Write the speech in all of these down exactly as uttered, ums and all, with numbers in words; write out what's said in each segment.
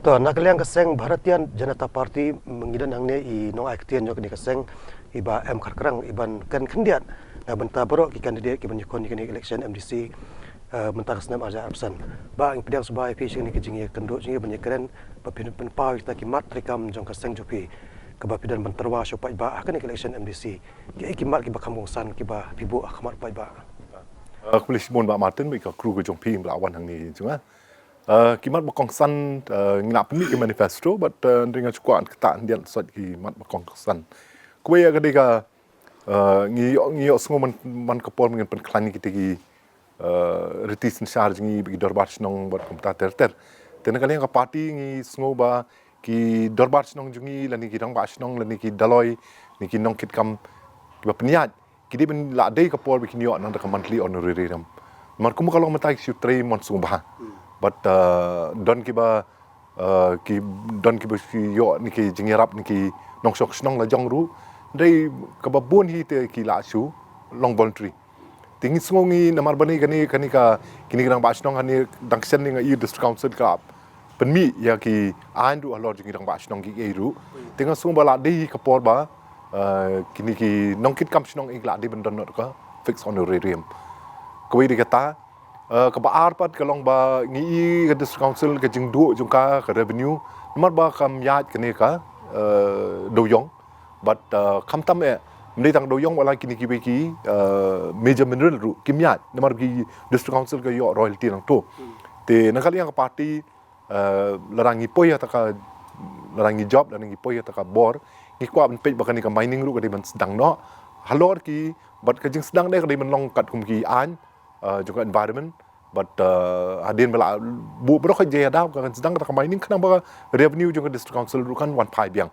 To, na ka liang ka seng Bharatiya Janata Party, ngi don hangne i nongai ktien jong kane ka seng, i Bah M Kharkrang, i ban kren khyndiat na bynta baroh ki candidate ki ban ïakhun ïa kane ka election M D C, eh, mynta ka snem ar hajar arphew san. Bah, ngi pdiang sngewbha ïa phi sha kane ka jingïakynduh jong ngi ban ïakren, ba phin pynpaw ïa kita ki mat treikam jong ka seng jong phi, kaba phi don ban tyrwa sha u paidbah ha kane ka election M D C. Kiei ki mat kiba kham kongsan kiba phi buh ha khmat u paidbah? Ah, khublei shibun Bah Martin, bad ka crew ka jong phi ba la wan hangne jong nga. Ah, ki mat ba kongsan, ah, ngi la pynmih ki manifesto, bad, ah, hynrei nga shu kwah ban ktah khyndiat shuwa ki mat ba kongsan. Kawei ïa ka dei ka, ah, ngi ïoh, ngi ïohsngew man, man ka por ba ngin pynkhlaiñ ïa kita ki, ah, riti synshar jong ngi, ki dorbar shnong bad kumta ter ter. Te na ka liang ka party ngi sngew ba ki dorbar shnong jong ngi, lane ki rangbah shnong, lane ki daloi, lane ki nongkitkam kiba pynïaid, ki dei ban lah dei ka por ba kin ïoh nang da ka monthly honorarium. Namar kumba ka long mynta ki shu trei mon sngewbha. Bad, uh, don kiba, uh, ki, don kiba shu ïoh ne ki jingïarap ne ki nongshong shnong la jong ruh. Hynrei kaba bun hi te ki la shu long voluntary. Te ngi sngew ngi namar ba ne kane, kane ka, kine ki rangbah shnong hangne dang shen ne nga ïohi District Council ka pynmih ïa ki aiñ ruh halor jong ki rangbah shnong kiei ruh. Te nga sngew ba la dei ka por ba, eh, kine ki nongkitkam shnong ïa ki la dei ban don noh ka fixed honorarium. Kawei dei kata, eh, kaba ar pat ka long ba ngi ïohi ka District Council ka jingduh jong ka, ka revenue, namar ba kam ïaid kane ka, eh, dewiong. Bad, uh, khamtam eh, ym dei tang dewiong, wat la kine kiwei ki, uh, major mineral ruh kim ïaid, namar ba ki District Council ka ïoh royalty nangto. Te na ka liang ka party, uh, lada ngi poi ha kata ka, lada ngi jop, lada ngi poi ha kata ka bor, ngi kwah ban peit ba kane ka mining ruh ka dei ban sdang noh halor ki, bad ka jingsdang de ka dei ban long katkum ki aiñ, uh, jong ka environment. Bad, uh, hadien ba la buh baroh ka jingïada, ka kan sdang kata ka mining, khnang ba ka revenue jong ka District Council ruh kan wan phai biang.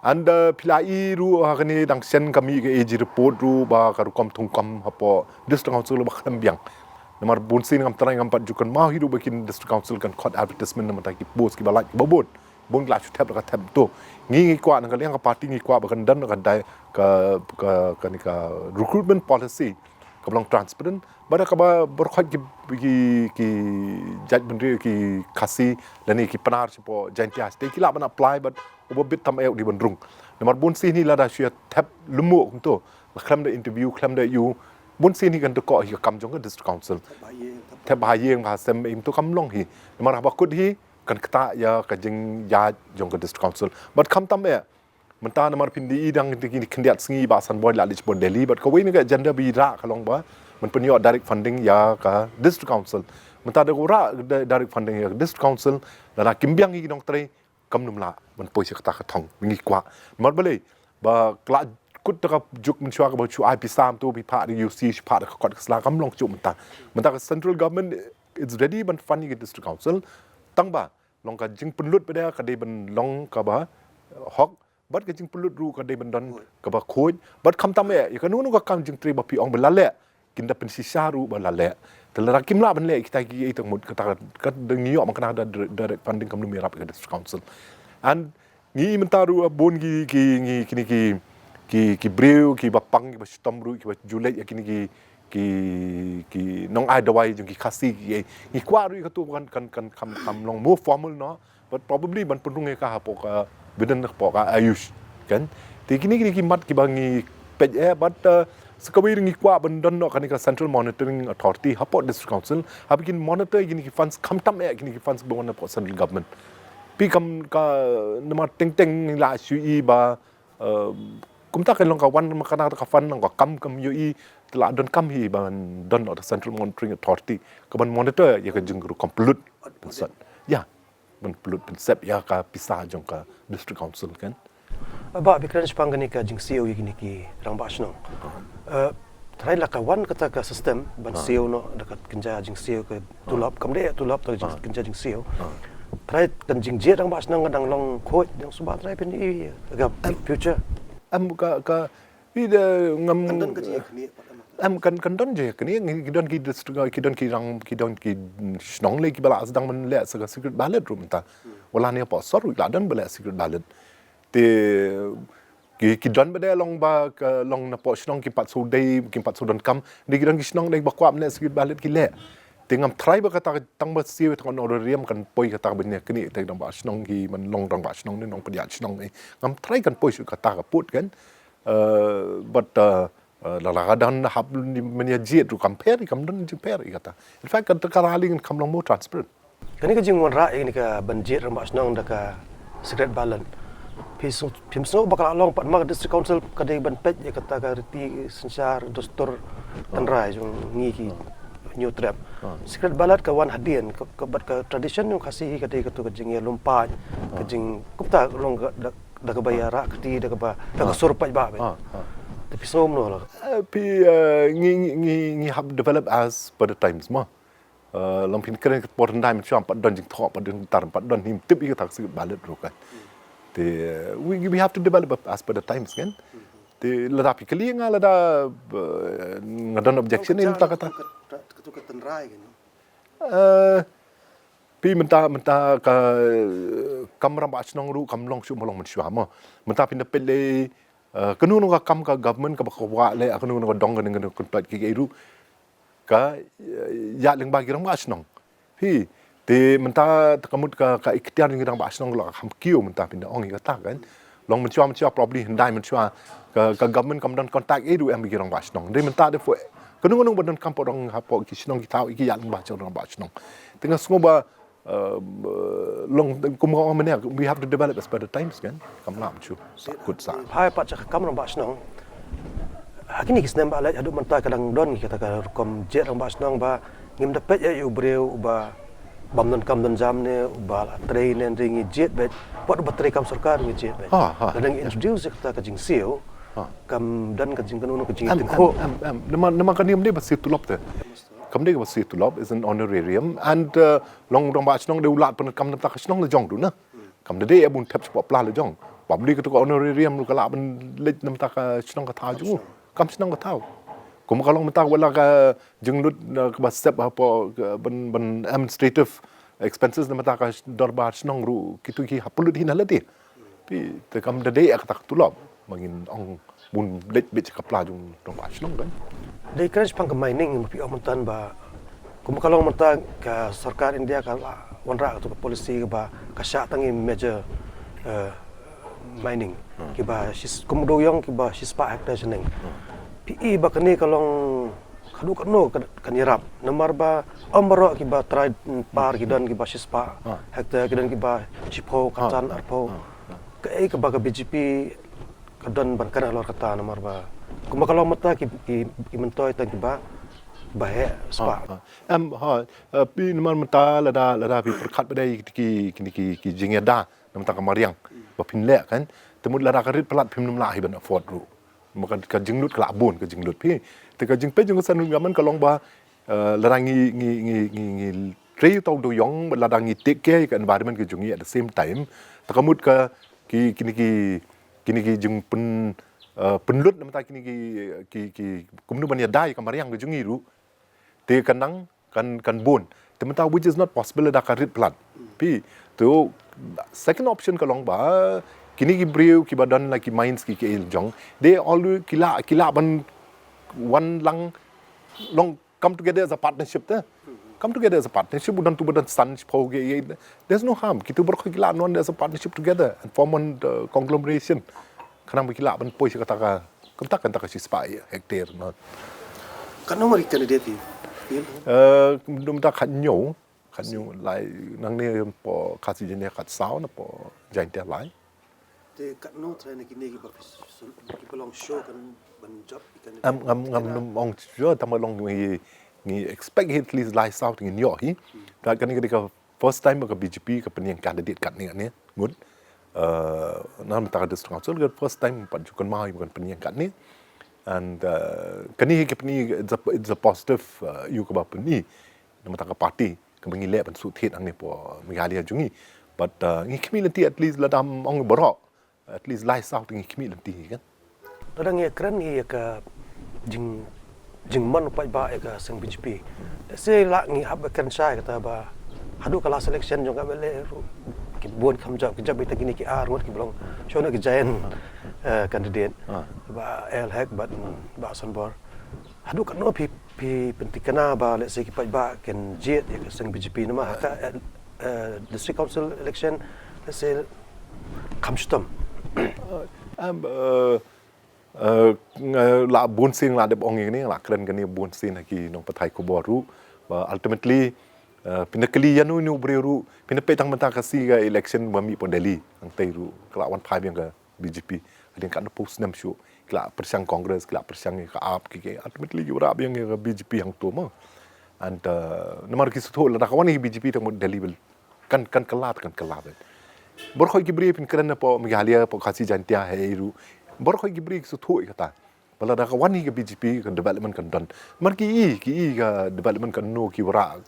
And, uh, phi la ïohi ruh ha kane dang shen ka mih ka A G report ruh ba ka rukom thungkam hapoh District Council ba khlem biang. Namar bun sien ngam trai ngam pat ju kynmaw hi ruh ba kin District Council kan khot advertisement namar ta ki post kiba lait kiba bun. Bun ki la shu thep la ka thep to. Ngi ngi kwah na ka liang ka party ngi kwah ba kan don ka dei ka, ka, kane ka recruitment policy kaba long transparent, bad kaba baroh ki, ki, ki jaitbynriew ki Khasi lane ki Pnar shapoh Jaintia State ki lah ban apply, bad uba bit tam eh u dei ban rung. Namar bun sien hi lada shu ïa thep lyngngoh kumto, la khlem da interview, khlem da ïoh, bun sien hi kan da koh hi ka kam jong ka District Council. Thep ha ïing, thep ha ïing, ha sem, ïa kumto kam long hi. Namar haba kut hi kan ktah ïa ka jingïaid jong ka District Council. Bad khamtam eh, mynta namar phin da ïohi dang ki khyndiat sngi Bah Sanboi la leit shapoh Delhi, bad kawei na ka agenda ba i rah ka long ba ban pynïoh direct funding ïa ka District Council. Mynta da ka rah di-, direct funding ïa ka District Council, lada kim biang ïa ki nongtrei, kam nym lah ban poi sha kata ka thong ba ngi kwah. Namar balei, ba ka la kut da ka juk mynshuwa kaba shu ai pisa, mynta phi phah da ka U C, shu phah da ka kot ka sla, kam long shuh mynta. Mynta ka central government is ready ban fund ïa ka District Council. Tang ba long ka jingpynlut ba dei ka dei ban long kaba hok, bad ka jingpynlut ruh ka dei ban don kaba khuid. Bad khamtam eh, ïa kano kano ka kam jingtrei ba phi ong ba la leh, kin da pynshisha ruh ba la leh. Te lada kim lah ban leh kita kiei tang mut, kata ka, ka da ngi ïoh man kane da dir-, direct funding kam nym ïarap ïa ka District Council. And ngi mynta ruh bun ki, ki, ngi, kine ki, ki, ki briew kiba pang, kiba shitom ruh, kiba ju leit ïa kine ki, ki, ki nongai dawai jong ki Khasi kiei. Ngi kwah ruh ïa kato kan, kan, kan, kam, kam long more formal noh. But probably ban pynrung ïa ka hapoh ka bynta hapoh ka AYUSH, kan? Te kine, kine ki mat kiba ngi peit eh, but, uh, sa kawei ruh ngi kwah ban don noh kane ka Central Monitoring Authority hapoh District Council, haba kin monitor kine ki funds, khamtam eh kine ki funds ba wan hapoh Central Government. Phi kam ka, namar teng teng la shu ïohi ba, uh, kumta ka long ka wan ma kane ka fund, long ka kam kam ïohi, te la donkam hi ban don noh Central Monitoring Authority kaban monitor ïa ka jingrukom pynlut pynsep. Ïa. Ban pynlut pynsep ïa ka pisa jong ka District Council, kan. Bah, phi kren shaphang kane ka jingsiew ïa kine ki rangbah shnong. Eh, trai la ka wan kata ka system ban siew noh da ka kynja jingsiew ka tulop, kam dei tulop, da ka jing-, kynja jingsiew. Trai kan jingjied rangbah shnong kan dang long khuid, dang suba, trai phin ïohi ïa ka future. Em, ka, ka, Pi da ngam, kan don ka jingïakhnieh pat, em, kan, kan don jingïakhnieh, ngi, ki don ki district, ki don ki rang, ki don ki shnong lei kiba la sdang ban leh sa ka secret ballot ruh mynta. Wat la ne hapoh sor ruh la don ba leh secret ballot. Te ki, ki don ba dei long ba ka long napoh shnong kim pat shu dei, kim pat shu donkam. Dei ki don ki shnong dei ba kwah ban leh secret ballot ki leh. Te ngam try ba kata tang ba siew tang honorarium kan poi kata ba nia kini te dang ba shnong ki man long dang ba shnong ni nong pynïaid shnong ni. Ngam try kan poi shu kata ka put kan. Uh, but uh, uh, la la ka dan hap ni mania jiet ru kam per kam dan ji per kata. In fact kata ka rally kan kam long more transparent. Kani ka jingwanrah ini ka ban jiet rangbah shnong da ka secret ballot. Phi sngewbha ka la long pat ma ka district council ka dei ban peit ïa kata ka riti synshar dustur tynrai jong ngi ki Hynñiew Trep. Secret ballot ka wan hadien ka, ka bad ka tradition jong Khasi hi ka dei ka tu ka jingïalum paid ka jing kumta long ka da, da ka ba ïarah kti da ka ba da ka sur paid ba. Te phi sngewbha no la. Eh, phi eh, ngi ngi ngi ngi hap develop as per the times ma. Eh, long phin kren ka por ndai mynshwa pat don jingthoh pat don tar pat don him tip ïa ka tak secret ballot ru kan. Te eh, we we have to develop as per the times kan. Te lada phi kali nga lada eh, nga don objection in ta kata. Ka tu ka tynrai kan. Eh, phi mynta mynta ka kam rangbah shnong ru kam long shu ma long mynshwa ma. Mynta phi na pele eh, kanu nung ka kam ka government ka ba ka wa le kanu nung ka dong kanu nung ka ru ka eh, ïa lyngba ki rangbah shnong. Phi te mynta ta ka mut ka ka iktiar ngi rangbah shnong la ham kiew mynta phi na ong ïa kata kan. Long mynshwa mynshwa probably hyndai mynshwa ka ka government kam don contact eh du em ki rangbah shnong. Dei mynta de fo kanu nung ba don kam po dong hapo ki shnong ki thaw ki ïa lyngba ki rangbah shnong. Te nga sngewbha eh, long kum ka ong mynne we have to develop as per the times kan. Kam lah mynshwa. Kut sa. Hai pat ka kam rangbah shnong. Ha kini ki snem ba la haduh mynta ka dang don kata ka rukom jiet rangbah shnong ba ngim da peit ïa u briew ba bam don kam don jam ne ba la trei ne ring jiet bet. Pat ba trei kam sorkar ngi jiet bet. Ha ha. Ka dang introduce kata ka jingsiew. Kam don ka jingkanu ka jingtingkho. Em em em. Nama nama ka niam ne ba siew tulop te. Kam dei ka ba siew tulop is an honorarium and uh, long rangbah shnong dei u lad pyndonkam namta ka shnong la jong du na. Kam dei dei bun thep shapoh pla la jong. Public tu ka honorarium ru ka lah ban leit namta ka shnong ka thaw jong u. Kam shnong ka thaw. Kum ka long mynta wala ka jinglut na ka ba sep hapoh ban ban administrative expenses namta ka dorbar shnong ru kitu ki hap pynlut hi na lade. Phi te kam da dei ka tak tulop ma ngin ong bun leit bit ka pla jong dong ba shnong kan. Dei kren shipang ka mining ma phi ong mynta ba kum ka long mynta ka sorkar India ka la wanrah ka tu ka policy ka ba ka shah tang i major eh, mining ki ba shis kum do yong ki ba shispah hectare shnong. Phi i ba kane ka long Khadu kano kan ïarap namar ba ym baroh kiba trai par ki don kiba shispah hektar ki don kiba shiphew katan arphew. Kaei kaba ka B J P ka don ban kren halor kata namar ba kumba ka long mynta ki ki ki myntoi tang kiba ba heh spah. Em ha pi namar mynta lada lada pi pyrkhat ba dei ki ki ki jingïada namar ka mariang ba phin leh kan te mut lada ka rit palat phim nym lah hi ban afford ruh. Ma ka, ka jinglut ka la bun ka jinglut phi. Te ka jingpeit jong ka Central Government ka long ba uh, lada ngi ngi ngi ngi ngi trei tau do yong lada ngi take care ka environment ka jong ngi at the same time. Ta ka mut ka ki kini ki kini ki jingpyn uh, pynlut namta kini ki ki ki kumnu ban ïada ka mariang ka jong ngi ruh. Te ka nang kan kan bun. Te mynta which is not possible da ka rit palat. Phi to second option ka long ba kini ki briew kiba don la ki mines ki ki el jong they always kila kila ban wan lang long come together as a partnership te. Come together as a partnership budan tu budan san pho ge there's no harm kitu ber kila non as a partnership together and form one uh, conglomeration. Khnang ba ki lah ban poi sha kata ka, kata ka, kata ka shispah hektar na. Katno ngi candidate hi? Eh, dum ta khat nyo, khat nyo lai nangne po Khasi Jaiñtia khat saw na po Jaiñtia lai. Te katno trai na kine ki ba ki ba long show kan ban jop i candidate. Am ngam ngam num ong sure tama long ngi ngi expect hi at least lai saw ngi nyo hi. Ta kane ka first time ka B J P ka pynïeng candidate katne ne ngut. Uh, na mynta ka district council ka first time pat ju kynmaw ïa ka pynïeng katne. And uh, kane hi ka pyni it's a, it's a positive uh, ïa kaba pyni. Na mynta ka party kaba ngi leh ban shu thied hangne po Meghalaya jong ngi. But uh, ngi khmih lynti at least lada ong baroh at least lai saw te ngi khmih lynti kan. Lada ngi kren ngi ïa ka jing jingmon u paidbah ïa ka seng B J P. Let's say lah ngi hap kren shai kata ba haduh ka last election jong ka M L A ruh ki bun kham jop ki jop ita kine ki ar ngut ki ba long shwa na ki giant eh, candidate. Bah L Hek bad Bah Sanbor. Haduh katno phi, phi pyntikna ba, let's say, ki paidbah kin jied ïa ka seng B J P namar ha ka, eh, eh, district council election, let's say, kham shitom. Em, eh, eh, nga la bun sien la dep ong ïa kane, la kren kane bun sien ha ki nongpathai khubor ruh. Ba ultimately, eh, phin da kylli ïano ïano briew ruh, phin da peit tang mynta ka sngi ka election ba mih pdeng Delhi, hangtei ruh ka la wan phai biang ka B J P. Hadien katno phew snem shuh ki la pyrshang Congress, ki la pyrshang ïa ka AAP, ki, ki ultimately ki wanrah biang ïa ka B J P hangto mo. And, uh, namar ki sngewthuh lada ka wan ïa ka B J P tang mo Delhi bel kan, kan kylla, kan kylla beit. Baroh khoit ki briew phin kren hapoh Meghalaya, hapoh Khasi Jaintia, ha ei ruh, baroh khoit ki briew ki sngewthuh ïa kata. Ba lada ka wan hi ka B J P ka development kan don. Namar ki i, ki i ka development kan no ki wanrah.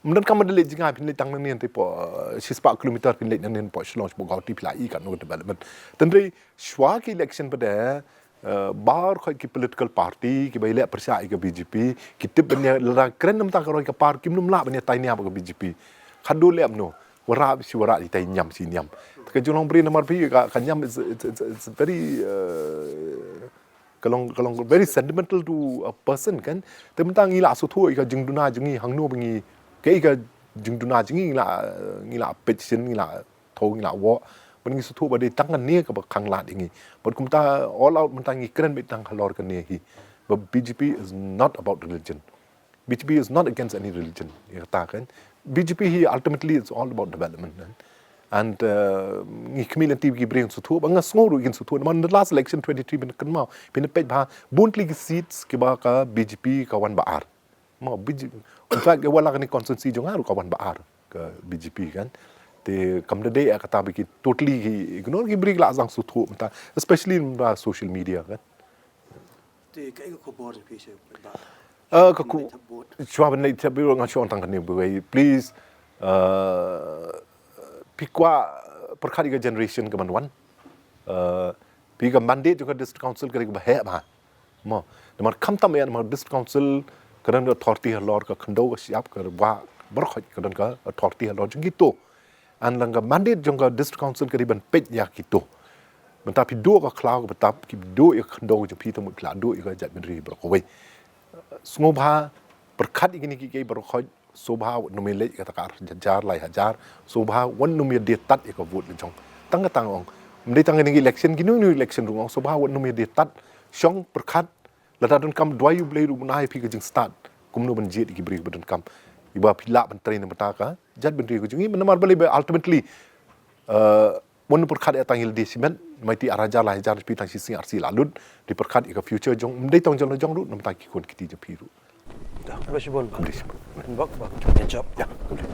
Ym donkam ban da leit jngai, phin leit tang nangne hangtei hapoh, eh, shispah kilometer, phin leit nangne hapoh Shillong, hapoh Guwahati, phi la i katno ka development. Tangba shuwa ki election pat de, eh, baroh khoit ki political party kiba ïaleh pyrshah ïa ka B J P, ki tip ban ïa, lada kren namar ka roi ka par, kim nym lah ban ïatai nia bad ka B J P. Khadduh leh kumno, wanrah shi wanrah, itai niam shi niam. Te ka jinglong briew namar phi ka, ka niam is, it's, it's, it's very, eh, ka long, ka long very sentimental to a person kan. Te mynta ngi la sngewthuh ïa ka jingduna jong ngi hangno ba ngi, kaei ka jingduna jong ngi, ngi la, ngi la peit shisien, ngi la thew, ngi la wad. Ban ngi sngewthuh ba dei tang kane kaba khang lad ïa ngi. Bad kumta all out mynta ngi kren beit tang halor kane hi. Ba B J P is not about religion. B J P is not against any religion. Ïa kata kan. B J P hi ultimately it's all about development, kan. And, uh, ngi khmih lynti ki briew sngewthuh, ba nga sngew ruh kin sngewthuh. Namar the last election twenty three phin kynmaw, phin peit ba bun tylli ki seats kiba ka B J P ka wan ba ar. Mo, B J P. In fact, ïa la kane constituency jong nga ruh ka wan ba ar ka B J P kan. Te kam da dei ïa kata ba ki totally ki ignore, ki briew la sdang sngewthuh mynta, especially mynta social media kan. Te kaei ka khubor jong phi sha ba? Uh, ka ku, shuwa ban leit thep vote nga shu ong tang kane ba wei, please, uh, phi kwah pyrkhat ïa ka generation kaban wan. Uh, phi, ka mandate jong ka district council ka dei kaba heh bha. Mo, namar khamtam ïa, namar district council ka don ka authority halor ka khyndew ka shyiap, ka wah, baroh khoit ka don ka authority halor jong kito. And la ka mandate jong ka district council ka dei ban peit ïa kito. Mynta phi duh ka khlaw ka btap, phi duh ïa ka khyndew jong phi, te mut phi la duh ïa ka jaitbynriew baroh kawei. Sngewbha pyrkhat ïa kine kiei kiei baroh khoit. Sngewbha wat nym ïaleit ïa kata ka ar hajar lai hajar. Sngewbha wat nym ïadie tad ïa ka vote la jong. Tang kata nga ong. Ym dei tang kane ka election, kino kino election ruh nga ong, sngewbha wat nym ïadie tad. Shong pyrkhat, lada donkam duwai U Blei ruh ban ai ïa phi ka jingstad kumno ban jied ïa ki briew ba donkam, iba phi lah ban trei na bynta ka jaitbynriew ka jong ngi. Namar balei ba ultimately, uh, wat nym pyrkhat ïa tang ïa lade shimet, namar te ar hajar lai hajar, phi tang shi sngi ar sngi la lut. Te pyrkhat ïa ka future jong, ym dei tang jong la jong ruh, na bynta ki khun ki kti jong phi ruh. Khublei shibun. Khublei shibun. Bok, bok, good job. Ya, khublei.